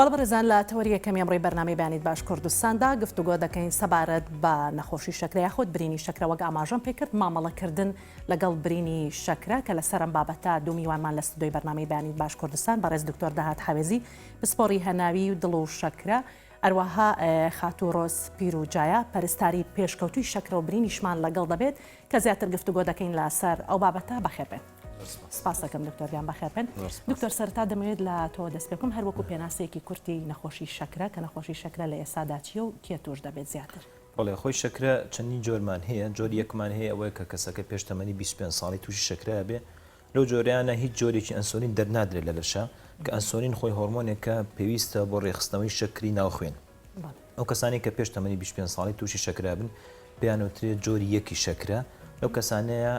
بەڵێ بەڕێزان لە تەوەری یەکەمی ئەمڕۆی بەرنامەی بەیانیت باش کوردستاندا گفتوگۆ دەکەین سەبارەت بە نەخۆشی شەکرە یاخود برینی شەکرە وەک ئاماژەم پێکرد مامەڵەکردن لەگەڵ برینی شەکرە کە لەسەر ئەم بابەتە دوو میوانمان لە ستودیۆی بەرنامەی بەیانیت باش کوردستان بەڕێز دکتۆر داهات حەوێزی پسپۆڕی هەناوی و دڵ و شەکرە هەروەها خاتوو ڕۆز پیروجایا پەرستاری پێشکەوتووی شەکرە و برینیشمان لەگەڵ دەبێت کە زیاتر گفتوگۆ دەکەین لەسەر ئەو بابەتە بەخێربێن. سپاس دەکەم دکتۆر گیان بەخێربێن. دکتۆر سەرەتا دەمەوێت لە تۆوە دەست پێ بکەم هەر وەکو پێناسەیەکی کورتی نەخۆشی شەکرە کە نەخۆشی شەکرە لە ئێستادا چییە و کێ تووش دەبێت زیاتر؟ بەڵێ خۆی شەکرە چەندین جۆرمان هەیە جۆری یەکمان هەیە ئەوەیە کە کەسەکە پێش تەمەنی 25 ساڵی تووشی شەکرە ئەبێ لەو جۆرەیانە هیچ جۆرێکی ئەنسۆلین دەرنادرێت لە لەشا کە ئەنسۆلین خۆی هۆرمۆنێکە پێویستە بۆ ڕێکخستنەوەی شەکری ناو خوێن. ئەو کەسانەی کە پێش تەمەنی 25 ساڵی تووشی شەکرە بن پێیان وترێت جۆری یەکی شەکرە لەو کەسانەیە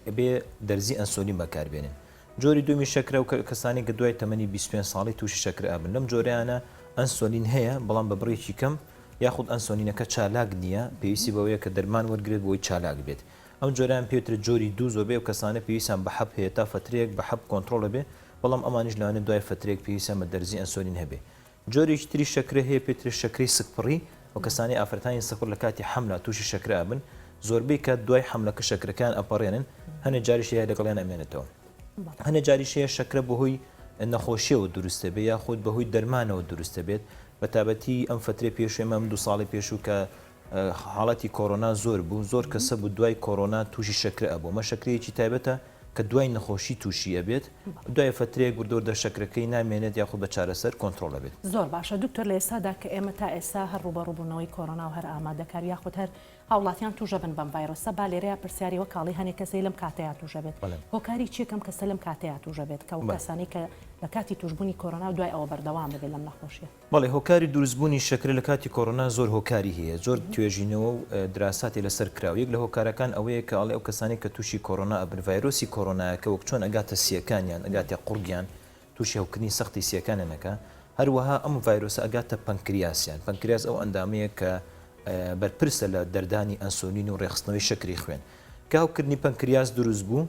ئەبێ دەرزی ئەنسۆلین بەکاربێنن. جۆری دوومی شەکرە و کەسانی کە دوای تەمەنی 25 ساڵی تووشی شەکرە ئەبن لەم جۆرەیانە ئەنسۆلین هەیە بەڵام بە بڕێکی کەم یاخود ئەنسۆلینەکە چالاک نییە پێویستی بەوەیە کە دەرمان وەرگێت بۆی چالاک بێت. ئەم جۆرەیان پێ وترێت جۆری دوو، زۆربەی ئەو کەسانە پێویستیان بە حەب هەیە تا فەترەیەک بە حەب کۆنتڕۆڵ ئەبێ، بەڵام ئەمانیش لەوانەیە دوای فەترەیەک پێویستیان بە دەرزی ئەنسۆلین هەبێ. جۆرێکی تری شەکرە هەیە پێ وترێت شەکرەی سکپڕی، ئەو کەسانەی ئافرەتانی سکپڕ لە کاتی حەملا تووشی شەکرە ئەبن، زۆربەی کات دوای حەملەکە شەکرەکەیان ئەپەڕێنن، هەنێ جاریش هەیە لەگەڵیان ئەمێنێتەوە. هەنێ جاریش هەیە شەکرە بەهۆی نەخۆشیەوە دروست دەبێت یاخود بەهۆی دەرمانەوە دروست دەبێت، بەتایبەتی ئەم فەترەی پێشوو ئێمە ئەم دوو ساڵەی پێشوو کە حاڵەتی کۆرۆنا زۆر بوو زۆر کەس هەبوو دوای کۆرۆنا تووشی شەکرە ئەبوو ئەمە شەکرەیەکی تایبەتە کە دوای نەخۆشی تووشی ئەبێت دوای فەترەیەک وردە وردە شەکرەکەی نامێنێت یاخود بە چارەسەر کۆنترۆڵ ئەبێت. زۆر باشە دکتۆر لە ئێستادا کە ئێمە تا ئێستا هەر ڕووبەڕووبوونەوەی کۆرۆنا و هەر ئامادەکاری یاخود هەر هاوڵاتیان تووشەبن بەم ڤایرۆسە با لێرەیا پرسیاری وەک کاڵی هەنێ کەس هەیە لەم کاتەیا تووشەبێت هۆکاری چیە کەم کەسە لەم کاتەیا تووشەبێت کە کەسانەی کە لە کاتی تووشبوونی کۆرۆنا و دوای ئەوە بەردەوام ببێت لەم نەخۆشیە؟ بەڵێ هۆکاری دروستبوونی شەکرە لە کاتی کۆرۆنا زۆر هۆکاری هەیە، زۆر توێژینەوە و دراساتی لەسەر کراوە، یەک لە هۆکارەکان ئەوەیە کە ئەڵێ ئەو کەسانەی کە تووشی کۆرۆنا ئەبن ڤایرۆسی کۆرۆنایەکە وەک چۆن ئەگاتە سییەکانیان ئەگاتە قوڕگیان تووشی هەوکردنی سەختی سییەکانیان ئەکا، هەروەها ئەم ڤایرۆسە ئەگاتە پەنکریاسیان، پەنکریاس ئەو ئەندامەیە کە بەرپرسە لە دەردانی ئەنسۆلین و ڕێکخستنەوەی شەکری خوێن. کە هەوکردنی پەنکریاس دروست بوو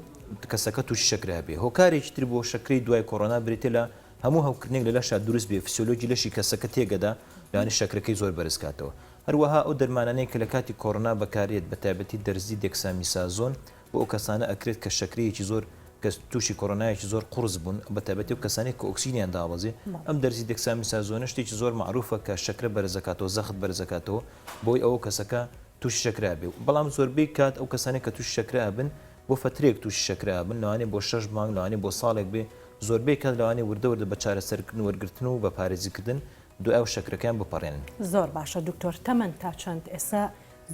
کەسەکە تووشی شەکرە ئەبێ. هۆکارێکی تر بۆ شەکرەی دوای کۆرۆنا بریتیە لە هەموو هەوکردنێک لە لەشا دروست بێ فسیۆلۆجی لەشی کەسەکە تێکئەدا لەوانەیە شەکرەکەی زۆر بەرز کاتەوە. هەروەها ئەو دەرمانانەی کە لە کاتی کۆرۆنا بەکاردێت بە تایبەتی دەرزی دێکسامیسازۆن بۆ ئەو کەسانە ئەکرێت کە شەکرەیەکی زۆر کە تووشی کۆرۆنایەکی زۆر قوڕس بوون بە تایبەتی ئەو کەسانەی کە ئۆکسجینیان دابەزی ئەم دەرزی دێکسامیسازۆنە شتێکی زۆر مەعروفە کە شەکرە بەرزەکاتەوە زەخت بەرزەکاتەوە بۆی ئەوە کەسەکە تووشی شەکرە ئەبێ بەڵام زۆربەی کات ئەو کەسانەی کە تووشی شەکرە ئەبن بۆ فەترەیەک تووشی شەکرە ئەبن، لەوانەیە بۆ شەش مانگ، لەوانەیە بۆ ساڵێک بێ، زۆربەی کات لەوانەیە وردە وردە بە چارەسەرکردن وەرگرتن و بە پارێزیکردن دوای ئەو شەکرەکەیان بپەڕێنن. زۆر باشە دکتۆر تەمەن تا چەند؟ ئێستا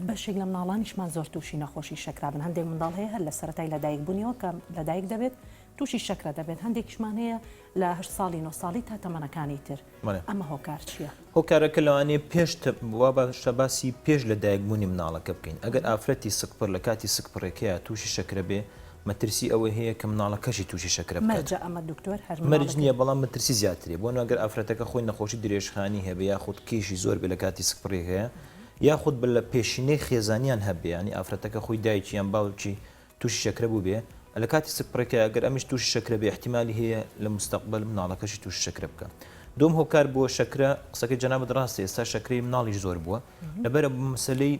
بەشێک لە مناڵانیشمان زۆر تووشی نەخۆشی شەکرە بن هەندێک منداڵ هەیە هەر لە سەرەتای لەدایک بوونیەوە کە لەدایک دەبێت تووشی شەکرە دەبێت هەندێکیشمان هەیە لە هەشت ساڵی نۆ ساڵی تا تەمەنەکانی تر ئەمە هۆکار چییە؟ هۆکارەکە لەوانەیە پێش وا باشە باسی پێش لە دایک بوونی مناڵەکە بکەین ئەگەر ئافرەتی سکپڕ لە کاتی سکپڕێکەیا تووشی شەکرە بێ مەترسی ئەوەی هەیە کە مناڵەکەشی تووشی شەکرە بکات. مەرجە ئەمە دکتۆر هەر مەرج نییە بەڵام مەترسی زیاترە بۆ نمونە گەر ئافرەتەکە خۆی نەخۆشی درێژخانی هەبێ یاخود کێشی زۆر بێ لە کاتی سکپڕیەکەیا یاخود بە لە پێشینەی خێزانیان هەبێ یانی ئافرەتەکە خۆی دایکی یان باوکی توشی شەکرە بوبێ لە کاتی سکپڕێکە ئەگەر ئەمیش توشی شەکرە بێ ئیحتیمالی هەیە لە مستەقبەل مناڵەکەشی توشی شەکرە بکا دوم هۆکار بۆ شەکرە قسەکەی جەنابت ڕاستە ئێستا شەکرەی مناڵیش زۆر بووە لەبەر مەسەلەی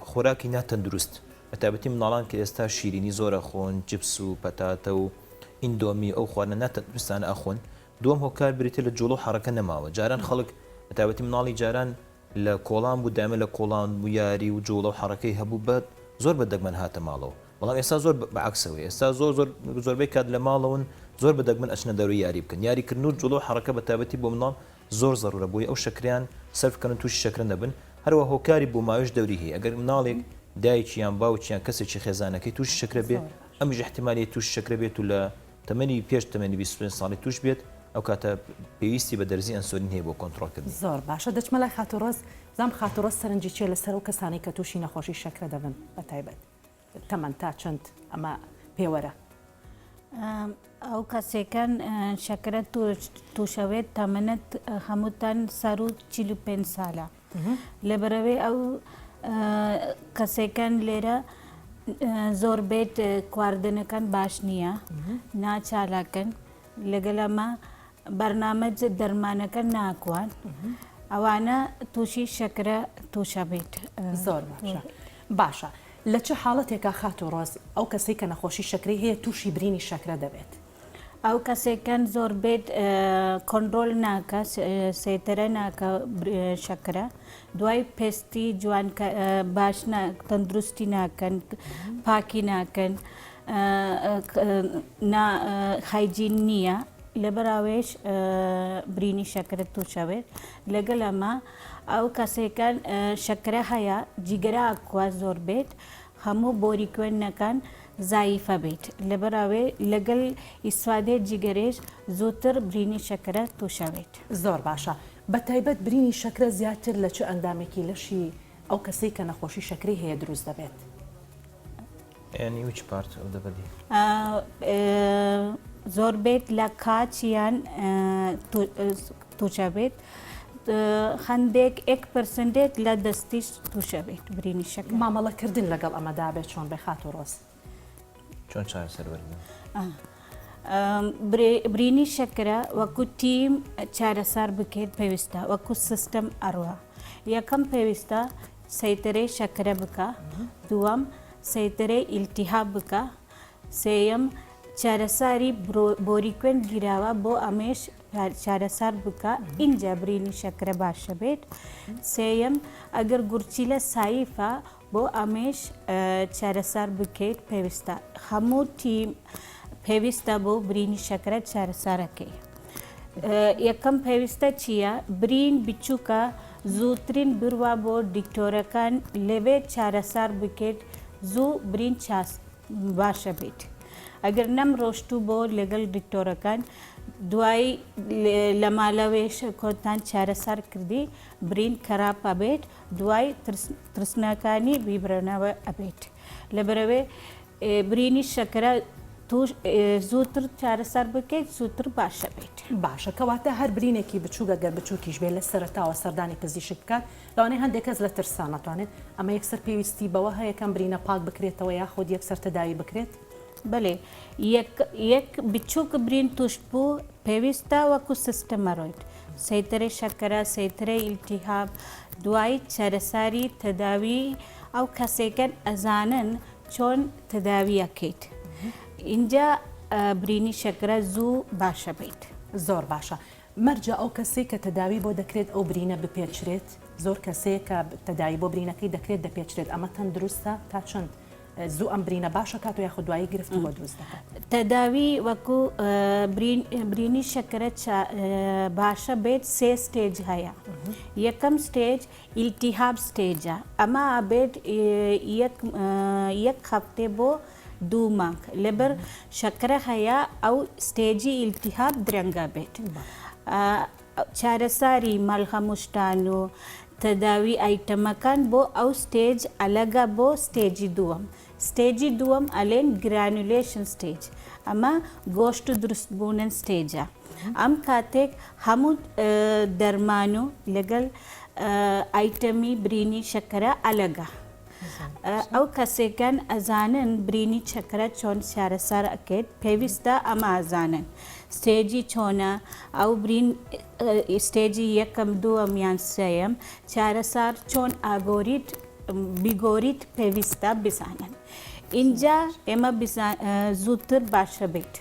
خۆراکی ناتەندروست بە تایبەتی مناڵان کە ئێستا شیرینی زۆر ئەخۆن جپس و پەتاتە و ئیندۆمی ئەو خواردنە ناتەندروستانە ئەخۆن دووەم هۆکار بریتە لە جوڵە و حەڕەکە نەماوە جاران خەڵک بە تایبەتی مناڵی جاران لە کۆڵان بوو دایمە لە کۆڵان بوو یاری و جوڵە و حەڕەکەی هەبوو بە زۆر بە دەگمەن هاتە ماڵەوە بەڵام ئێستا زۆر بە عەکسەوەیە ئێستا زۆر زۆر زۆربەی کات لە ماڵەوەن زۆر بە دەگمەن ئەچنە دەرەوە یاری بکەن یاری کردن و جوڵە و حەڕەکە بە تایبەتی بۆ منداڵ زۆر زەرورە بۆیە ئەو شەکرەیان سەرف کەن و تووشی شەکرە نەبن هەروە هۆکاری بۆماوەیش دەوری هەیە ئەگەر مناڵێک دایکی یان باوکی یان کەسێکی خێزانەکەی تووشی شەکرە بێ ئەمیش ئیحتیمالی هەیە تووشی شەکرە بێت و لە تەمەنی پێش تەمەنی 25 ساڵی تووش بێت ئەو کاتە پێویستی بە دەرزی ئەنسۆلین هەیە بۆ کۆنترۆڵکردنی. زۆر باشە دەچمە لای خاتوو ڕۆز بزانم خاتوو ڕۆز سەرنجی چیە لەسەر ئەو کەسانەی کە تووشی نەخۆشی شەکرە دەبن بە تایبەت تەمەن تا چەند ئەمە پێوەرە؟ ئەو کەسێکەن شەکرە تووشەوێت تەمەنت هەمووتان سەرو 45 سالە لەبەرئەوەی ئەو کەسێکەن لێرە زۆر بێت خواردنەکان باش نییە ناچالاکن لەگەل ئەمە. بەرنامەج دەرمانەکە ناکوان ئەوانە تووشی شەکرە تووشە بیت. زۆر باشە باشە لە چ حاڵەتێکا خاتوو ڕۆز ئەو کەسەی کە نەخۆشی شەکرەی هەیە تووشی برینی شەکرە دەبێت؟ ئەو کەسێکەن زۆر بێت کۆنترۆل ناکە سەیتەرە ناکە شەکرە دوای پێستی جوان باش تەندروستی ناکەن پاکی ناکەن نا hygiene نییە لەبەراوێش برینی شەکرە تووشەوێت لەگەل ئەمە ئەو کەسێکان شەکرە هەیە جیگەرا کوا زۆر بێت هەموو بۆری کوێنەکان زایفە بیت لەبەراوێ لەگەل ئیسفادەی جگەرەیش زووتر برینی شەکرە توشەوێت. زۆر باشە بەتایبەت برینی شەکرە زیاتر لە چ ئەندامێکی لەشی ئەو کەسەی کە نەخۆشی شەکرەی هەیە دروست دەبێت؟ یانی which part of the body؟ زۆر بێت لە قاچ یان توشەبێت هەندێک ئێک percent ێک لە دەستیش تووشە بێت برینی شەکرە. مامەڵە کردن لەگەڵ ئەمەدا بێت چۆن بێ خاتوو ڕۆز؟ چۆن چارەسەر وەرگرن؟ برینی شەکرە وەکو team چارەسەر بکەیت پێویستە وەکو سیستم ئەڕوا یەکەم پێویستە سەیتەرەی شەکرە بکە دووەم سەیتەرەی ئیلتیهاب بکە سێیەم چارەساری بۆری کوێن گیراوە بۆ ئەمەیش چارەسەر بکە ئینجا برینی شەکرە باشە بێت سێیەم ئەگەر گورچیلە سایفە بۆ ئەمەیش چارەسەر بکەیت پێویستە هەموو team پێویستە بۆ برینی شەکرە چارەسەرەکەی یەکەم پێویستە چییە برین بچووکە زووترین بروا بۆ دکتۆرەکان لەوێ چارەسەر بکەیت زوو برین چاس باشە بیت ئەگەر نەم ڕۆشتوو بۆ لەگەڵ دکتۆرەکان دوای لە مالەوێش کۆتان چارەسەر کردی برین کەراپ ئەبێت دوای ترسناکانی بیبرەنەوە ئەبێت لەبەرەوێ برینی شەکرە توش زووتر چارەسەر بکەیت زووتر باشە بیت. باشە کەواتە هەر برینێکی بچووک ئەگەر بچووکیش بێت لە سەرەتاوە سەردانی پزیشک بکات لەوانەیە هەندێک کەس لە ترسا نەتوانێت، ئەمە یەکسەر پێویستی بەوە هەیە کە ئەم برینە پاک بکرێتەوە یاخود یەکسەر تەداوی بکرێت؟ بەلێ یەک یەک بچوک برین توش بوو پێویستە وەکو سیستم ئەرۆیت سەیتەرەی شەکەرە سەیتەرەی ئیلتیهاب دوای چارەساری تەداوی ئەو کەسێکەن ئەزانن چۆن تەداوی ئەکەیت ئینجا برینی شەکرە زوو باشە بیت. زۆر باشە مەرجە ئەو کەسەی کە تەداوی بۆ دەکرێت ئەو برینە بپێچرێت؟ زۆر کەس هەیە کە تەداوی بۆ برینەکەی دەکرێت دەپێچرێت ئەمە تەندروستە؟ تا چەند زوو ئەم برینە باشە کات و یاخود دوایی گرفتی بۆ دروست دەکات؟ تەداوی وەکو برینی شەکرە باشە بێت سێ stage هەیە یەکەم stage ئیلتیهاب stage ە ئەمە ئەبێت یەک هەفتێ بۆ دوو مانگ لەبەر شەکرە هەیە ئەو stage ی ئیلتیهاب درەنگە بێت چارەساری مەلهەموشتان و تەداوی item ەکان بۆ ئەو stage ئەلەگە بۆ stage ی دووەم stage ی دووەم ئەلێن granulation stage ئەمە گۆشت و دروست بوونن stage ە ئەم کاتێک هەموو دەرمان و لەگەل item ی برینی شەکرە ئەلەگە ئەو کەسێکەن ئەزانن برینی چەکرە چۆن چارەسەر ئەکەیت پێویستە ئەمە ئەزانن stage ی چۆنە ئەو برین stage ی یەکەم دووەم یان سێیەم چارەسەر چۆن ئاگۆریت بیگۆریت پێویستە بزانن ئینجا ئێمە زووتر باشە بیت.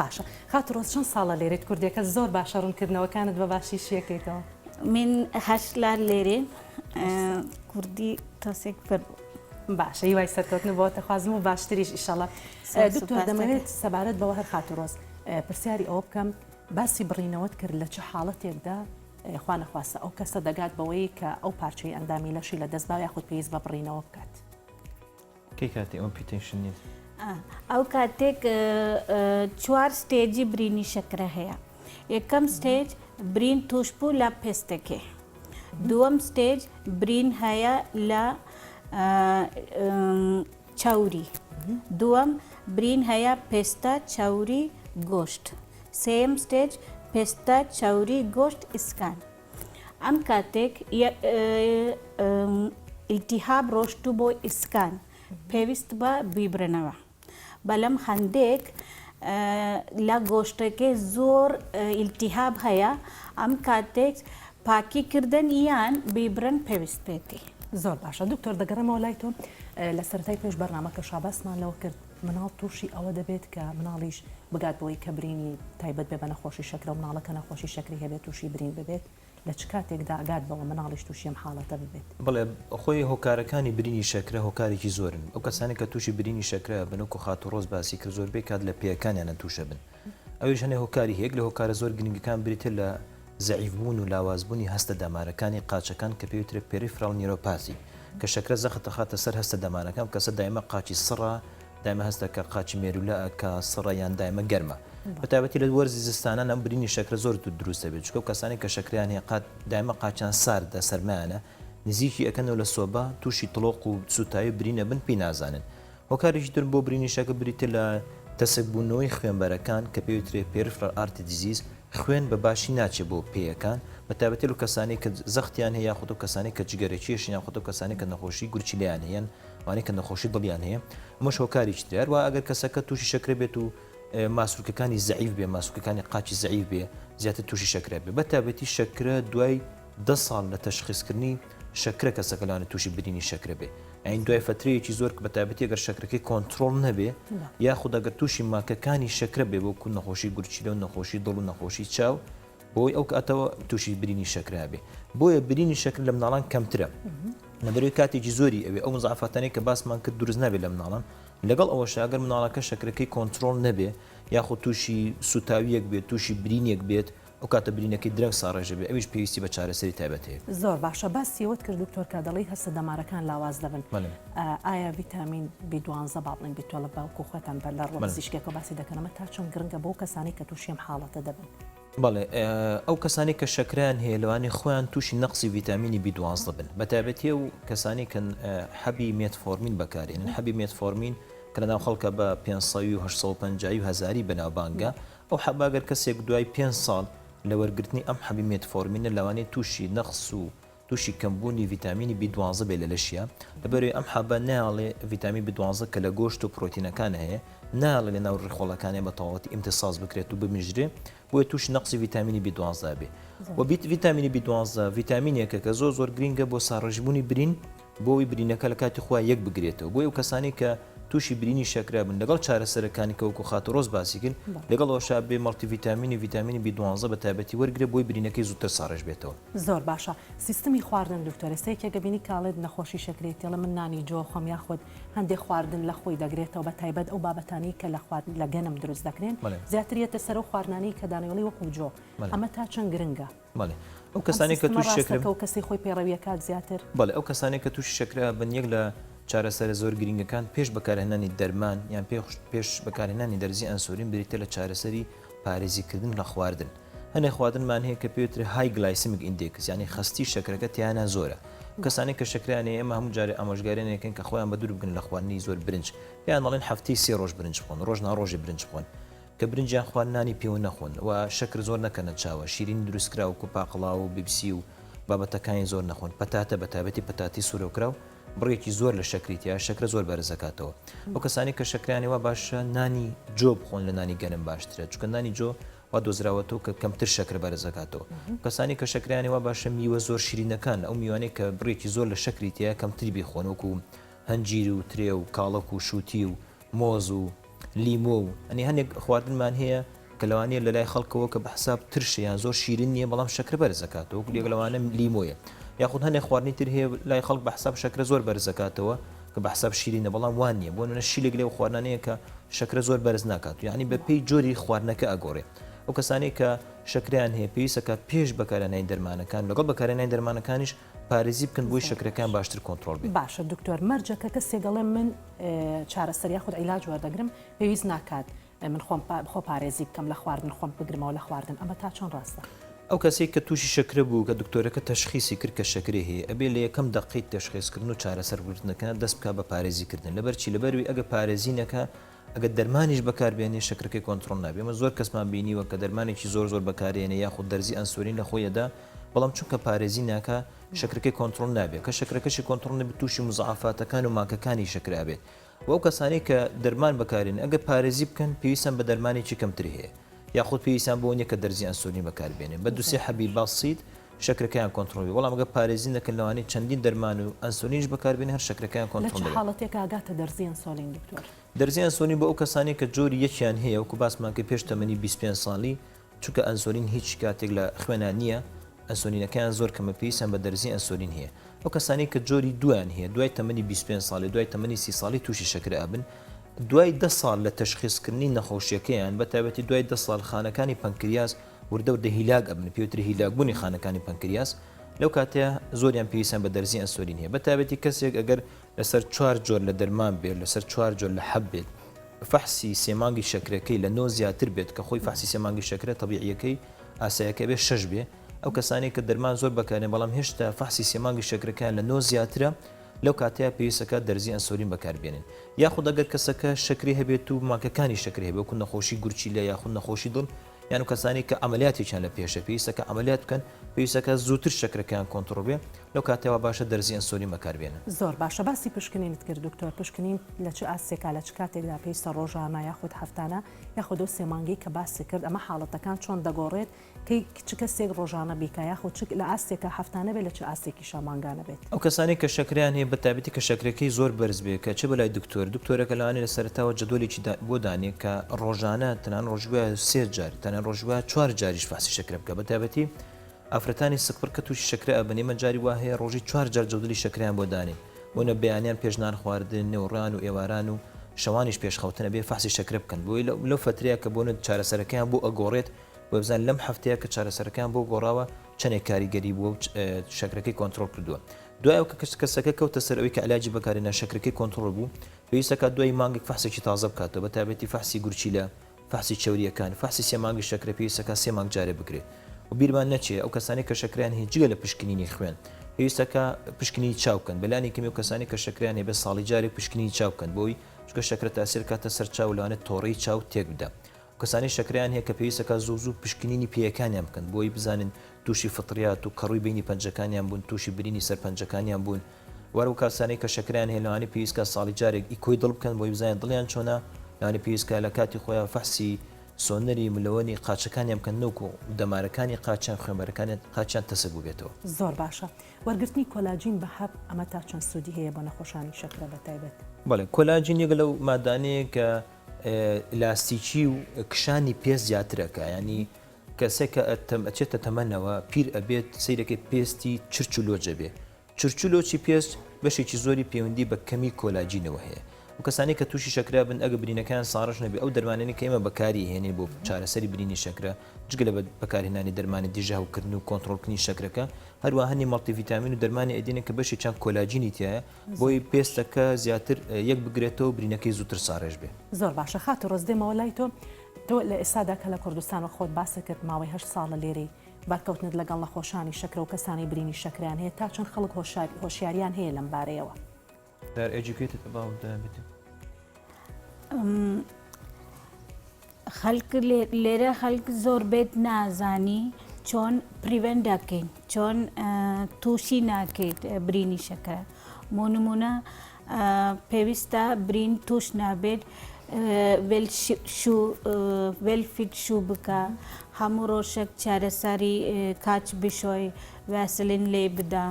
باشە خاتوو ڕۆز چەند ساڵە لێرەیت کوردێکە زۆر باشە ڕوونکردنەوەکانت بە باشی شیەکەیتەوە. من هەشت لار لێرێم کوردی تۆسێک پر بوو. باشە هیوای سەرکەوتن بۆ دەخوازم و باشتریش ئیشەڵا. دکتۆر دەمەوێت سەبارەت بەوە هەر خاتوو ڕۆز پرسیاری ئەوە بکەم باسی بڕینەوەت کرد لە چ حاڵەتێکدا خوا نەخواستە ئەو کەسە دەگات بەوەی کە ئەو پارچەی ئەندامی لەشی لە دەست با یاخود پێویست بە بڕینەوە بکات؟ کەی کاتی amputation نیت؟ ئەو کاتێک چوار stage ی برینی شەکرە هەیە یەکەم stage برین توش بوو لە پێستەکەی دووەم stage برین هەیە لە چەوری دووەم برین هەیە پێستە چەوری گۆشت سێیەم stage پێستە چەوری گۆشت ئیسکان ئەم کاتێک ئیلتیهاب ڕۆشتوو بۆ ئیسکان پێویست بە بیبرنەوە بەلەم هەندێک. لە گۆشتەکەی زۆر ئیلتیهاب هەیە ئەم کاتێک پاکی کردن یان بیبرن پێویست پێتی. زۆر باشە دکتۆر دەگەڕێمەوە لای تۆ لە سەرەتای پێش بەرنامەکەشا باسمان لەوە کرد مناڵ تووشی ئەوە دەبێت کە مناڵیش بگات بەوەی کە برینی تایبەت بێ بە نەخۆشی شەکرە و مناڵەکە نەخۆشی شەکری هەبێت تووشی برین ببێت لە چ کاتێکدا ئەگات بەوە مناڵیش تووشی ئەم حاڵەتە ببێت؟ بەڵێ خۆی هۆکارەکانی برینی شەکرە هۆکارێکی زۆرن ئەو کەسانەی کە تووشی برینی شەکرە ئەبن وەکو خاتوو ڕۆز باسی کرد زۆربەی کات لە پێیەکانیانە تووش ئەبن ئەویش هەنێ هۆکاری هەیە یەک لە هۆکارە زۆر گرنگەکان بریتیە لە زەعیف بوون و لاواز بوونی هەستە دەمارەکانی قاچەکان کە پێی وترێ peripheral neuropathy کە شەکرە زەخت دەخاتە سەر هەستە دەمارەکان کەسە دایمە قاچی سڕە دایمە هەست دەکا قاچی مێروولە ئەکا سڕە یان دایمە گەرمە بە تایبەتی لە وەرزی زستانان ئەم برینی شەکرە زۆر دروست دەبێت چونکە ئەو کەسانەی کە شەکرەیان هەیە قات دایمە قاچیان ساردە سەرمایانە نزیکی ئەکەنەوە لە سۆبا تووشی تڵۆق و سووتاوی برین ئەبن پێی نازانن هۆکارێکی تر بۆ برینی شەکر بریتیە لە تەسکبوونەوەی خوێنبەرەکان کە پێی وترێ peripheral artery disease خوێن بە باشی ناچێت بۆ پێیەکان بە تایبەتی لەو کەسانەی کە زەختیان هەیە یاخود ئەو کەسانەی کە جگەرەکێشن یاخود ئەو کەسانەی کە نەخۆشی گورچیلەیان هەیە ئەوانەی کە نەخۆشی دڵیان هەیە ئەمەش هۆکارێکی ترە هەروەها ئەگەر کەسەکە تووشی شەکرە بێت و ماسولکەکانی زەعیف بێ ماسولکەکانی قاچی زەعیف بێ زیاتر تووشی شەکرە بێ بە تایبەتی شەکرە دوای دە ساڵ لە تەشخیصکردنی شەکرە کەسەکە لەوانەیە تووشی برینی شەکرە بێ یانی دوای فترەیەکی زۆر بە تایبەتی ئەگەر شەکرەکەی کۆنترۆڵ نەبێ یاخود ئەگەر تووشی ماکەکانی شەکرە بێ وەکو نەخۆشی گورچیلە و نەخۆشی دڵ و نەخۆشی چاو بۆی ئەو کاتەوە تووشی برینی شەکرە بێ بۆیە برینی شەکر لە مناڵان کەمترە لەبەرەوەی کاتێکی زۆری ئەوێ ئەو مزعفاتانەی کە باسمان کرد دروست نابێت لە مناڵان لەگەڵ ئەوەش ئەگەر مناڵەکە شەکرەکەی کۆنترۆڵ نەبێ یاخود تووشی سوتاویەک بێت تووشی برینێک بێت ئەو کاتە برینەکەی درەنگ ساڕێژە بێ ئەویش پێویستی بە چارەسەری تایبەت هەیە. زۆر باشە باسی ئەوەت کرد دکتۆر کە دەڵێی هەستە دەمارەکان لاواز دەبن ئایا ڤیتامین بی دوانزە با بڵێین بی twelve باوکو خۆتان بە لە ڕووە پزیشکیەکەوە باسی دەکەن ئەمە تا چەند گرنگە بۆ کەسانی کە تووشی ئەم حاڵەتە دەبن؟ بەڵێ ئەو کەسانەی کە شەکرەیان هەیە لەوانەیە خۆیان تووشی نەقسی ڤیتامینی بی 12 بن بە تایبەتی ئەو کەسانەی کە حەبی مێتفۆرمین بەکارێنن حەبی مێتفۆرمین کە لەناو خەڵکە بە 500 و 850 و هەزاری بەناوبانگە ئەو حەبە گەر کەسێک دوای پێنج ساڵ لە وەرگرتنی ئەم حەبی مێتفۆرمینە لەوانەیە تووشی نەقس و تووشی کەمبوونی ڤیتامینی بی 12 بێ لە لەشیا لەبەرئەوەی ئەم حەبە نایەڵێ ڤیتامین بی 12 کە لە گۆشت و پرۆتینەکان هەیە نایەڵێ لە ناو ڕیخۆڵەکانیا بە تەواوەتی ئیمتیساس بکرێت و بمژرێ بۆیە تووشی نەقسی ڤیتامینی بی 12 بێ و بیت ڤیتامینی بی 12 ڤیتامینێکە کە زۆر زۆر گرینگە بۆ ساڕێژبوونی برین بۆ ئەوەی برینەکە لە کاتی خۆیا یەک بگرێتەوە بۆیە ئەو کەسانەی کە تووشی برینی شەکرە بن لەگەڵ چارەسەرەکانی کە وەکو خاتوو ڕۆز باسی کرد لەگەڵ ئەوەشا بێ مەڵتی ڤیتامینی ڤیتامینی بی 12 بە تایبەتی وەرگرە بۆی برینەکەی زووتر ساڕێژ بێتەوە. زۆر باشە سیستمی خواردن دکتۆر ئێستا یەکێک ئەبینی کە ئەڵێت نەخۆشی شەکرەی تێڵێ من نانی جۆ خۆم یاخود هەندێک خواردن لە خۆی دەگرێتەوە بە تایبەت ئەو بابەتانەی کە لە خواردن لە گەنم دروست دەکرێن زیاتر یەتە سەر ئەو خواردنانەی کە دانەوێڵەی وەکو جۆ ئەمە تا چەند گرنگە؟ بەڵێ ئەو کەسانەی کە تووشی شەکرە ئەو کەسەی خۆی پەیڕەوی ئەکات زیاتر. بەڵێ ئەو کەسانەی کە تووشی شەکرە ئەبن یەک لە چارەسەرە زۆر گرینگەکان پێش بەکارهێنانی دەرمان یان پێش بەکارهێنانی دەرزی ئەنسۆلین بریتیە لە چارەسەری پارێزیکردن لە خواردن. هەنێ خواردنمان هەیە کە پێی وترێ high glycemic index یانی خەستی شەکرەکە تیایانا زۆرە. ئەو کەسانەی کە شەکرەیان هەیە ئێمە هەموو جارێ ئامۆژگاریان ئەکەین کە خۆیان بەدوور بگرن لە خواردنی زۆر برنج. پێیان ئەڵێن هەفتەی سێ ڕۆژ برنج بخۆن، ڕۆژ نا ڕۆژێ برنج بخۆن. کە برنجیان خوارد نانی پێوە نەخۆن و شەکر زۆر نەکەنە چاوە، شیرینی دروستکراو وەکو پاقلاوە و بیبسی و بابەتەکانی زۆر نەخۆن، پەتاتە بەتایبەتی پەتاتەی سوورەوکراو بڕێکی زۆر لە شەکری تیایە شەکرە زۆر بەرز دەکاتەوە. ئەو کەسانەی کە شەکرەیان هەیە وا باشە نانی جۆ بخۆن لە نانی گەنم باشترە چونکە نانی جۆ وا دۆزراوەتەوە کە کەمتر شەکرە بەرز دەکاتەوە. کەسانی کە شەکرەیان هەیە وا باشە میوە زۆر شیرینەکان ئەو میوانەی کە بڕێکی زۆر لە شەکری تیایە کەمتری بیخۆن وەکو هەنجیر و ترێ و کاڵەک و شووتی و مۆز و لیمۆ و ئەنی هەنێک خواردنمان هەیە کە لەوانەیە لە لای خەڵکەوە کە بە حساب ترشە یان زۆر شیرین نییە بەڵام شەکرە بەرز دەکاتەوە وەکو یەک لەوانە لیمۆیە یاخود هەنێک خواردنی تر هەیە لای خەڵک بە حساب شەکرە زۆر بەرز دەکاتەوە کە بە حساب شیرینە بەڵام وان نییە بۆ نمونە شیلێک لەو خواردنانەیە کە شەکرە زۆر بەرز ناکات یعنی بە پێی جۆری خواردنەکە ئەگۆڕێ ئەو کەسانەی کە شەکریان هەیە پێویستە کە پێش بەکارهێنانی دەرمانەکان لەگەڵ بەکارهێنانی دەرمانەکانیش پارێزی بکەن بۆی شەکرەکەیان باشتر کۆنترۆڵ بێت. باشە دکتۆر مەرجە کە کەسێک ئەڵێ من چارەسەر یاخود عیلاج وەردەگرم پێویست ناکات من خۆم خۆ پارێزی بکەم لە خواردن خۆم بگرمەوە لە خواردن ئەمە تا چەند ڕاستە؟ ئەو کەسەی کە تووشی شەکرە بوو کە دکتۆرەکە تەشخیسی کرد کە شەکرەی هەیە ئەبێ لە یەکەم دەقەی تەشخیسکردن و چارەسەر گرتنەکە دەست بکا بە پارێزی کردن لەبەر چی لەبەروی ئەگە پارێزی نەکا ئەگەر دەرمانیش بەکار بێنێ شەکرەکەی کۆنترۆڵ نابێ ئێمە زۆر کەسمان بینیوە کە دەرمانێکی زۆر زۆر بەکارێنێ یاخود دەرزی ئەنسۆلین لە خۆی ئەدا. بەڵام چونکە پارێزی ناکا شەکرەکەی کۆنتڕۆڵ نابێت کە شەکرەکەشی کۆنتڕۆڵ نەبێت تووشی مزاعەفاتەکان و ماکەکانی شەکرە ئەبێت و ئەو کەسانەی کە دەرمان بەکارێنن ئەگەر پارێزی بکەن پێویستیان بە دەرمانێکی کەمتر هەیە یاخود پێویستیان بەوە نییە کە دەرزی ئەنسۆلین بەکاربێنن بە دوو سێ حەبی بەسیت شەکرەکەیان کۆنتڕۆڵ بێت بەڵام ئەگەر پارێزی نەکەن لەوانەیە چەندین دەرمان و ئەنسۆلینیش بەکاربێنن هەر شەکرەکەیان لە کۆنتڕۆڵ چ نەبێت. حاڵەتێکا ئەگاتە دەرزی ئەنسۆلین دکتۆر؟ دەرزی ئەنسۆلین بۆ ئەو کەسانەی کە جۆری یەکیان هەیە وەکو باسمان کرد پێش تەمەنی 25 ساڵی چونکە ئەنسۆلین هیچ کاتێک لە خوێنا نییە ئەنسۆلینەکەیان زۆر کەمە پێویستیان بە دەرزی ئەنسۆلین هەیە ئەو کەسانەی کە جۆری دوویان هەیە دوای تەمەنی 25 ساڵی دوای تەمەنی 30 ساڵی تووشی شەکرە ئەبن دوای دە ساڵ لە تەشخیصکردنی نەخۆشیەکەیان بە تایبەتی دوای دە ساڵ خانەکانی پەنکریاس وردە وردە هیلاک ئەبن پێوترێ هیلاکبوونی خانەکانی پەنکریاس لەو کاتەیە زۆریان پێویستیان بە دەرزی ئەنسۆلین هەیە بە تایبەتی کەسێک ئەگەر لەسەر چوار جۆر لە دەرمان بێت، لەسەر چوار جۆر لە حەب بێت، فەحسی سێ مانگی شەکرەکەی لە نۆ زیاتر بێت کە خۆی فەحسی سێ مانگی شەکرە تەبیعیەکەی ئاسایەکە بێ شەش بێ، ئەو کەسانەی کە دەرمان زۆر بەکارێن بەڵام هێشتا فەحسی سێ مانگی شەکرەکەیان لە نۆ زیاترە لەو کاتەیە پێویستەکە دەرزی ئەنسۆلین بەکاربێنن یاخود ئەگەر کەسەکە شەکری هەبێت و ماکەکانی شەکری هەبێت وەکو نەخۆشی گورچیلە یاخود نەخۆشی دڵ یان ئەو کەسانەی کە عەمەلیاتێکیان لە پێشە پێویستە کە عەمەلیات بکەن پێویستە کە زووتر شەکرەکەیان کۆنتڕۆڵ بێ لەو کاتەوە باشە دەرزی ئەنسۆلین بەکار بێنن. زۆر باشە باسی پشکنینت کرد دکتۆر پشکنین لە چ ئاستێکا لە چ کاتێکدا پێویستە ڕۆژانە یاخود هەفتانە یاخود ئەو سێ مانگەی کە باست کرد ئەمە حاڵەتەکان چۆن دەگۆڕێت کەی چ کەسێک ڕۆژانە بیکا یاخود چ لە ئاستێکا هەفتانە بێت لە چ ئاستێکیشا مانگانە بێت؟ ئەو کەسانەی کە شەکرەیان هەیە بەتایبەتی کە شەکرەکەی زۆر بەرز بێ کە ئەچێ بەلای دکتۆر دکتۆرەکە لەوانەیە لە سەرەتاوە جەدوەلێکی بۆ دانێ کە ڕۆژانە تەنانەت ڕۆژی وایە سێ جار تەنانەت ڕۆژی وایە چوار جاریش فەحسی شەکرە بکا بەتایبەتی ئافرەتانی سکپڕ کە تووشی شەکرە ئەبن ئێمە جاری وا هەیە ڕۆژی چوار جار جەدوەلی شەکرەیان بۆ دانێ بۆ نە بەیانیان پێش نان خواردن نێوڕان و ئێواران و شەوانیش پێش خەوتن ئەبێ فەحسی شەکرە بکەن بۆی لەو فەترەیە کە بۆ نە چارەسەرەکەیان بۆ ئەگۆڕێت بۆ بزان لەم هەفتەیە کە چارەسەرەکەیان بۆ گۆڕاوە چەندێک کاریگەری بووە و شەکرەکەی کۆنترۆڵ کردووە. دوای ئەو کە کەسەکە کەوتە سەر ئەوەی کە علاجی بەکارهێنا شەکرەکەی کۆنترۆڵ بوو، پێویست دەکات دوای مانگێک فەحسێکی تازە بکاتەوە بە تایبەتی فەحسی گورچیلە، فەحسی چەورییەکان، فەحسی سێ مانگی شەکرە پێویست دەکات سێ مانگ جارێ بکرێت. و بیرمان نەچێ ئەو کەسانەی کە شەکرەیان هەیە جگە لە پشکنینی خوێن پێویست دەکات پشکنینی چاو بکەن، بەلانی کەمی ئەو کەسانەی کە شەکرەیان هەیە بێ ساڵی جارێک پشکنینی چاو بکەن بۆی چونکە شەکرە تاسیر دەکاتە سەر چاو و لەوانەیە تۆڕەی چاو تێک بدا. کەسانی شەکرەیان هەیە کە پێویستە کە زوو زوو پشکنینی پێیەکانیان بکەن بۆی بزانن تووشی فطریات و کەڕووی بینی پەنجەکانیان بوون تووشی برینی سەر پەنجەکانیان بوون وەر و کەسانەی کە شەکرەیان هەیە لەوانەیە پێویست کە ساڵی جارێک ئیکۆی دڵ بکەن بۆی بزانن دڵیان چۆنە لەوانەیە پێویست کە لە کاتی خۆیان فەحسی سۆنەری ملەوەنی قاچەکانیان بکەن نەوکو دەمارەکانی قاچیان خوێنبەرەکانیان قاچیان تەسک بووبێتەوە. زۆر باشە وەرگرتنی کۆلاجین بە حەب ئەمە تا چەند سوودی هەیە بۆ نەخۆشانی شەکرە بە تایبەت؟ بەڵێ کۆلاجین یەکە لەو مادانەیە کە لاستیکی و کشانی پێست زیاتر ئەکا یانی کەسێک کە ئەچێتە تەمەنەوە پیر ئەبێت سەیرەکەی پێستی چرچ و لۆچ ئەبێ چرچ و لۆچی پێست بەشێکی زۆری پەیوەندی بە کەمی کۆلاجینەوە هەیە و کەسانی کە تووشی شەکرە بن ئەگە برینەکان ساڕش نەبێ ئەو دەرمانەی کە ئێمە بەکاری هێنین بۆ چارەسەری برینی شەکرە جگە لە بەکارهێنانی دەرمانی دژە هەوکردن و کۆنترۆڵکردنی شەکرەکە هەروە هەنی مەڵتی ڤیتامین و دەرمانی ئەدینە کە بەشێکیان کۆلاجینی تایە بۆی پێستەکە زیاتر یەک بگرێتەوە برینەکەی زووتر ساڕێژ بێ. زۆر باشە خاتوو ڕۆز دێمەوە لای تۆ تۆ لە ئێستادا کە لە کوردستان وەک خۆت باست کرد ماوەی هەشت ساڵە لێرەی بەرکەوتنت لەگەڵ نەخۆشانی شەکرە و کەسانی برینی شەکرەیان هەیە تا چەند خەڵک هۆشیاریان هەیە لەم بارەیەوە؟ They are educated about diabetes. خەلک لێرە خەلک زۆر بێت نازانی چۆن prevent دەکەین چۆن تووشی ناکەیت برینی شەکرە بۆ نمونە پێویستە برین توش نابێت well fit shoe بکە هەموو ڕۆژێک چارەسەری کاچ بشۆی ڤاسلین لێ بدە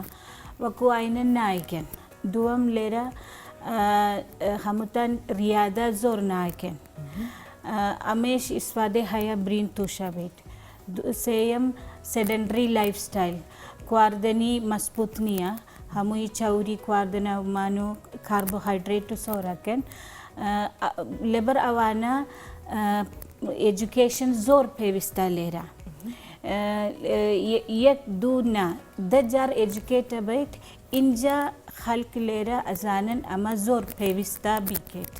وەکو ئاینە نایکەن دووەم لێرە هەمووتان ریادە زۆر ناکەن ئەمەیش ئیسفادەی هەیە برین تووشە بێت سێیەم sedentary lifestyle خواردنی مەسبوت نییە هەمووی چەوری خواردنەمان و کاربۆهایدرێت و سۆرەکەن لەبەر ئەوانە education زۆر پێویستە لێرە یەک دوو نا دە جار educate ە بیت ئینجا خەلک لێرە ئەزانن ئەمە زۆر پێویستە بیکەیت.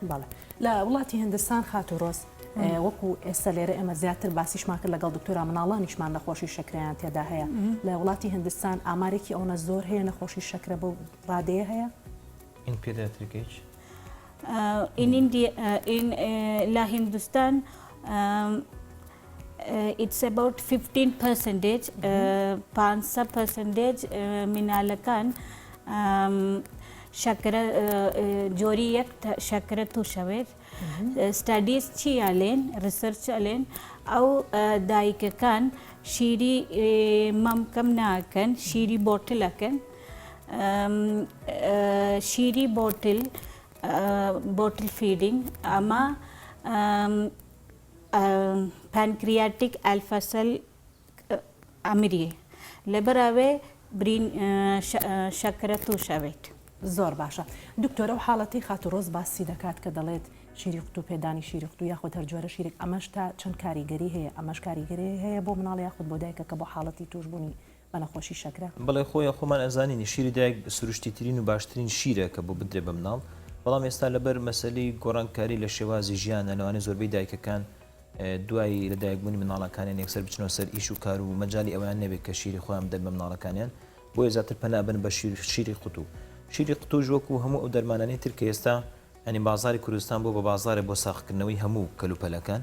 بەڵێ لە وڵاتی هندستان خاتوو ڕۆز وەکو ئێستا لێرە ئێمە زیاتر باسیشمان کرد لەگەڵ دکتۆرا مناڵانیشمان نەخۆشی شەکرەیان تێدا هەیە لە وڵاتی هندستان ئامارێکی ئەوەنە زۆر هەیە نەخۆشی شەکرە بەو ڕادەیە هەیە؟ In pediatric age. In India, in لە هندستان. It's about 15 percentage پانسە percentage منالەکان شەکرە جۆری یەک شەکرە تووشەوێت studies چی ئەلێن research ئەلێن ئەو دایکەکان شیری مەمکەم ناکەن شیری bottle ئەکەن شیری bottle bottle feeding ئەمە pancreatic alpha cell ئەمریێ لەبەر ئەوێ برین شەکرە توش ئەبێت. زۆر باشە دکتۆر ئەو حاڵەتەی خاتوو ڕۆز باسی دەکات کە دەڵێت شیری قوتو پێدانی شیری قوتو یاخود هەر جۆرە شیرێک ئەمەش تا چەند کاریگەری هەیە ئەمەش کاریگەری هەیە بۆ مناڵ یاخود بۆ دایکەکە بۆ حاڵەتی توشبوونی بە نەخۆشی شەکرە؟ بەڵێ خۆیە خۆمان ئەزانین شیری دایک سروشتی ترین و باشترین شیرە کە بۆ بدرێ بە مناڵ بەڵام ئێستا لەبەر مەسەلەی گۆڕانکاری لە شێوازی ژیانە لەوانەیە زۆربەی دایکەکان دوای لەدایکبوونی منداڵەکانیان یەکسەر بچنەوە سەر ئیش و کار و مەجالی ئەوەیان نەبێت کە شیری خۆیان بدەن بە منداڵەکانیان بۆیە زیاتر پەنا بن بە شیری قوتوو شیری قوتوش وەکو هەموو ئەو دەرمانانەی تر کە ئێستا ینی بازاری کوردستان بۆ بە بازارێ بۆ ساغکردنەوەی هەموو کەلوپەلەکان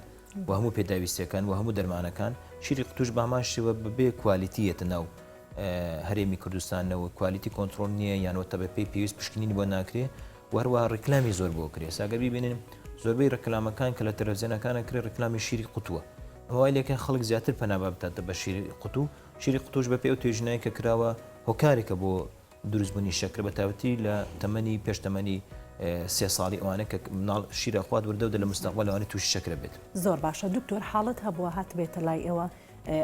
و هەموو پێداویستیەکان و هەموو دەرمانەکان شیری قوتوش بە هەمان شێوە بەبێ quality یەتە ناو هەرێمی کوردستانەوە quality control نییە یان وەتە بە پێی پێویست پشکنینی بۆ ناکرێ و هەروەها ڕیکلامی زۆر بۆ کرێ ساگە بیبینن زۆربەی ڕکلامەکان کە لە تەلەڤزیۆنەکانە کرێ ڕکلامی شیری قوتووە ئەمە وای لێکە خەڵک زیاتر پەنا بابتاتە بە شیری قوتوو شیری قوتوش بە پێی ئەو توێژینای کە کراوە هۆکارێکە بۆ دروستبوونی شەکرە بە تایبەتی لە تەمەنی پێش تەمەنی سێ ساڵی ئەوانە کە مناڵ شیر ئەخوات وردە وردە لە مستەقبەل لەوانەیە تووشی شەکرە بێت. زۆر باشە دکتۆر حاڵەت هەبووە هاتبێتە لای ئێوە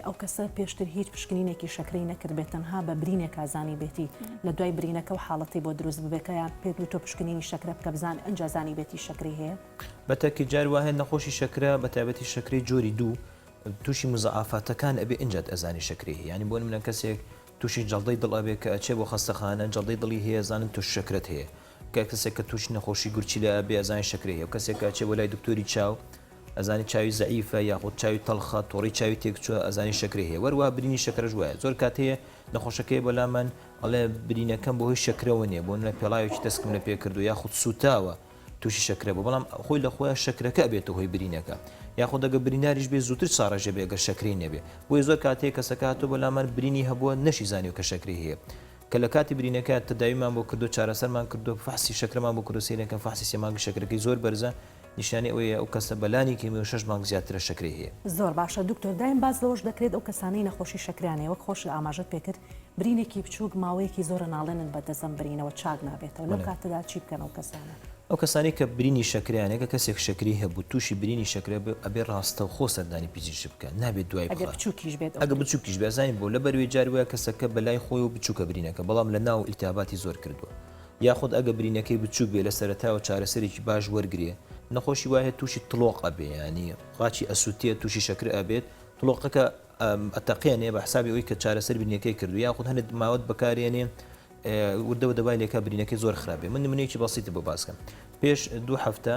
ئەو کەسە پێشتر هیچ پشکنینێکی شەکرەی نەکردبێت تەنها بە برینێکا زانیبێتی لە دوای برینەکە و حاڵەتی بۆ دروست ببێت کە یان پێت وتووە پشکنینی شەکرە بکە بزان ئەنجا زانیبێتی شەکرەی هەیە؟ بەتەکی جار وا هەیە نەخۆشی شەکرە بەتایبەتی شەکرەی جۆری دوو تووشی مزەعافاتەکان ئەبێ ئینجا ئەزانی شەکرەی هەیە یانی بۆ نمونە کەسێک تووشی جەڵدەی دڵ ئەبێ کە ئەچێ بۆ خەستەخانە جەڵدەی دڵی هەیە ئەزانن تۆ شەکرەت هەیە کە کەسێک کە تووشی نەخۆشی گورچیلە ئەبێ ئەزانین شەکرەی هەیە و کەسێک کە ئەچێ بۆ لای دکتۆری چاو ئەزانی چاوی زەعیفە یاخود چاوی تەڵخە تۆڕی چاوی تێکچووە ئەزانی شەکرەی هەیە وەروە برینی شەکرەش وایە زۆر کات هەیە نەخۆشەکەی بۆ لامان ئەڵێ برینەکەم بۆ هۆی شەکرەوە نییە بۆ نمونە پێڵاوێکی تەسکم لە پێ کردو یاخود سووتاوە تووشی شەکرە بوو بەڵام خۆی لە خۆیان شەکرەکە ئەبێتە هۆی برینەکە یاخود ئەگە برینداریش بێ زووتر ساڕێژە بێ ئەگەر شەکرەی نەبێ بۆیە زۆر کات هەیە کەسەکە هاتووە بۆ لامان برینی هەبووە نەشی زانیوە کە شەکرەی هەیە کە لە کاتی برینەکە تەداویمان بۆ کردو چارەسەرمان کردو فەحسی شەکرەمان بۆ کردو سەیرەکەن فەحسی سێ مانگی شەکرەکەی زۆر بەرزە نیشانەی ئەوەیە ئەو کەسە بەلانی کەمیەوە شەش مانگ زیاترە شەکرەی هەیە. زۆر باشە دکتۆر دایم باس لەوەش دەکرێت ئەو کەسانەی نەخۆشی شەکرەیان هەیە وەک خۆشت ئاماژەت پێکرد برینێکی بچووک ماوەیەکی زۆرە ناڵێنن بە دەزەم برینەوە چاک نابێتەوە لەو کاتەدا چی بکەن ئەو کەسانە؟ ئەو کەسانەی کە برینی شەکرەیان هەیە کە کەسێک شەکرەی هەبوو تووشی برینی شەکرە بێ ئەبێ ڕاستەوخۆ سەردانی پزیشک بکات نابێت دوای ئەگەر بخات بچووکیش بێت ئەو ئەگەر برینە. بچووکیش بێ ئەزانین بۆ لەبەروەی جاری وایە کەسەکە بەلای خۆیەوە بچووکە برینەکە بەڵام لەناو ئیلتیهاباتی زۆر کردووە یاخود ئەگە برینەکەی بچووک بێ لە سەرەتاوە چارەسەرێکی باش وەرگرێ نەخۆشی وای هەیە تووشی تڵۆق ئەبێ یانی قاچی ئەسوتێ تووشی شەکرە ئەبێت تڵۆقەکە ئەتەقێنێ بە حسابی ئەوەی کە چارەسەر برینەکەی کردو یاخود هەندێک ماوەت بەکارێنێ وردە وردە وای لێکا برینەکەی زۆر خراپ بێ من نمونەیەکی بەسیتە بۆ باسکەم پێش دوو هەفتە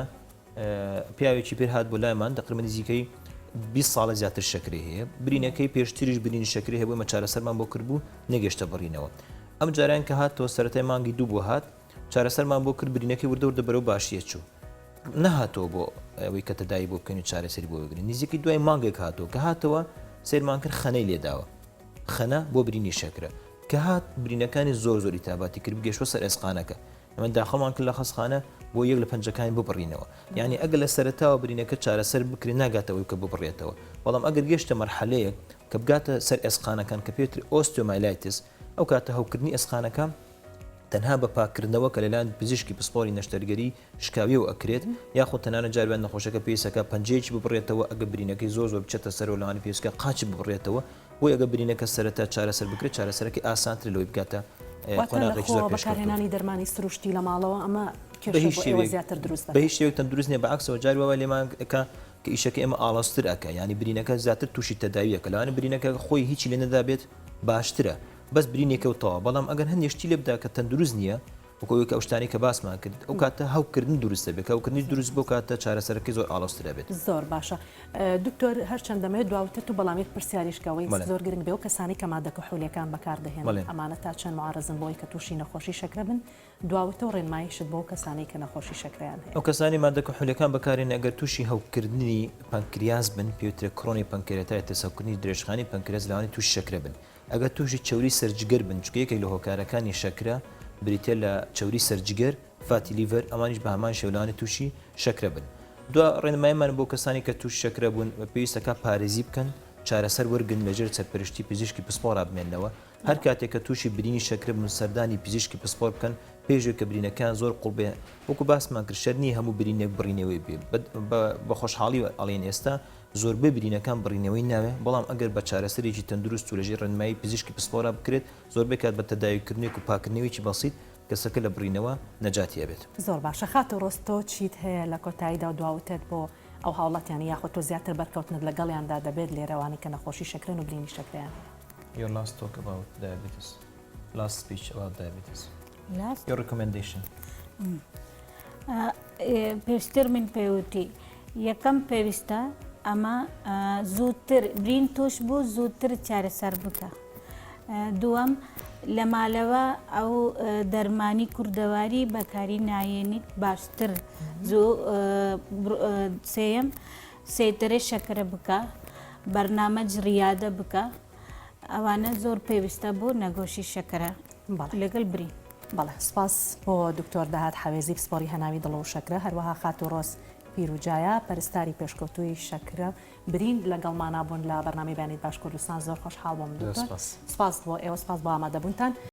پیاوێکی پێر هات بۆ لامان دەقرمە نزیکەی 20 ساڵە زیاتر شەکری هەیە برینەکەی پێشتریش برینی شەکری هەبوو مە چارەسەرمان بۆ کردبوو نەگەشتە بڕینەوە ئەم جاران کە هاتەوە سەرەتای مانگی دوو بۆ هات چارەسەرمان بۆ کرد برینەکەی وردە وردە بەرەو باشیە چوو نەهاتەوە بۆ ئەوەی کە تەداوی بۆ بکەین و چارەسەری بۆ بگرین نزیکەی دوای مانگێک هاتەوە کە هاتەوە سەیرمان کرد خەنەی لێداوە خەنە بۆ برینی شەکرە کە هات برینەکانی زۆر زۆر ئیتاباتی کرد بگەشتوە سەر ئێسقانەکە ئەمە داخڵمان کرد لە خەستخانە بۆ یەک لە پەنجەکانی ببڕینەوە یعنی ئەگەر لە سەرەتاوە برینەکە چارەسەر بکرێت ناگاتەوەی کە ببڕێتەوە بەڵام ئەگەر گەشتە مەرحەلەیەک کە بگاتە سەر ئێسقانەکان کە پێتر osteomyelitis ئەو کاتە هەوکردنی ئێسقانەکە تەنها بە پاککردنەوە کە لەلایەن پزیشکی پسپۆری نەشتەرگەری شکاویەوە ئەکرێت، یاخود تەنانەت جاری وایە نەخۆشەکە پێویستەکە پەنجەیەکی ببڕێتەوە ئەگەر برینەکەی زۆر زۆر بچێتە سەرەوە لەوانەیە پێویستکە قاچی ببڕێتەوە، بۆیە ئەگەر برینەکە سەرەتا چارەسەر بکرێت چارەسەرەکەی ئاسانترە لەوەی بگاتە واتە قۆناغێکی زۆر لەخۆوە پێشکەوتوو. بەکارهێنانی دەرمانی سروشتی لە ماڵەوە ئەمە بە کێشە هیچ بۆ ئێوە شێوەیەک زیاتر دروست بە دەکات. هیچ شێوەیەک تەندروست نییە، بەعەکسەوە جاری وا وای لێمان ئەکا کە ئیشەکەی ئێمە ئاڵۆزتر ئەکا یانی برینەکە زیاتر تووشی تەداوی ئەکا لەوانەیە برینەکە خۆی هیچی لێ نەدابێت باشترە بەس برینێکە و تەواو بەڵام ئەگەر هەندێک شتی لێ بدا کە تەندروست نییە. وەکو ئەوەی کە ئەو شتانەی کە باسمان کرد ئەو کاتە هەوکردن دروست دەبێت کە هەوکردنی دروست بۆ کاتە چارەسەرەکەی زۆر ئاڵۆزتر دەبێت. زۆر باشە دکتۆر هەرچەند دەمەوێت دواوتت و بەڵام یەک پرسیاریش کە ئەوەی زۆر گرنگ بێ و کەسانی کە مادە کحولیەکان بەکاردەهێنن ئەمانە تا چەند معرضن بۆی کە تووشی نەخۆشی شەکرە بن دواوتە و ڕێنماییشت بۆ کەسانی کە نەخۆشی شەکرەیان هەیە. ئەو کەسانی مادە کحولیەکان بەکارێن ئەگەر تووشی هەوکردنی پەنکریاس بن پێوترێ chronic pancreatitis هەوکردنی درێژخایەنی پەنکریاس لەوانەیە تووشی شەکرە بن ئەگەر تووشی چەوری سەر جگەر بن، چونکە یەکێک لە هۆکارەکانی شەکرە بریتیە لە چەوری سەر جگەر، fatty liver، ئەوانیش بە هەمان شێوە لەوانەیە تووشی شەکرە بن. دوا ڕێنماییمان بۆ کەسانی کە تووشی شەکرە بوون، پێویستە کا پارێزی بکەن، چارەسەر وەرگرن، لەژێر سەرپەرشتی پزیشکی پسپۆڕا بمێننەوە. هەر کاتێک کە تووشی برینی شەکرە بوون سەردانی پزیشکی پسپۆر بکەن، پێش ئەوەی کە برینەکەیان زۆر قوڵ بێ، وەکو باسمان کرد شەرت نییە هەموو برینێک بڕینەوەی بێ، بە خۆشحاڵی ئەڵێین ئێستا زۆربەی برینەکان بڕینەوەی ناوێ، بەڵام ئەگەر بە چارەسەرێکی تەندروست و لەژێر ڕێنمایی پزیشکی پسپۆرا بکرێت، زۆربەی کات بە تەداویکردنێک و پاکردنەوەیەکی بەسیت کەسەکە لە بڕینەوە نەجاتی ئەبێت. زۆر باشە خاتوو ڕۆز تۆ چیت هەیە لە کۆتاییدا و دوا وتەت بۆ ئەو هاوڵاتیانەی یاخود تۆ زیاتر بەرکەوتنت لەگەڵیاندا دەبێت لێرەوانی کە نەخۆشی شەکرەن و برینی شەکرەیان هەیە؟ Your last talk about diabetes. Last speech about diabetes. Last? Your recommendation. پێشتر من پێوتی یەکەم پێویستە ئەمە زووتر برین توش بوو زووتر چارەسەر بکە دووەم لە مالەوە ئەو دەرمانی کوردەواری بەکاری نایەنیت باشتر زوو سێیەم سەیتەرەی شەکرە بکە بەرنامەج ڕیادە بکە ئەوانە زۆر پێویستە بۆ نەگۆشی شەکرە لەگەڵ برین. بەڵێ سپاس بۆ دکتۆر داهات حەوێزی پسپۆری هەناوی دڵ و شەکرە هەروەها خاتوو ڕۆز پیروجایا پەرستاری پێشکەوتووی شەکرە برین لەگەڵمانا بوون لە بەرنامەی بەیانیت باش کوردستان زۆر خۆشحاڵ بووم دکتۆر سپاس بۆ ئێوە سپاس بۆ ئامادەبوونتان.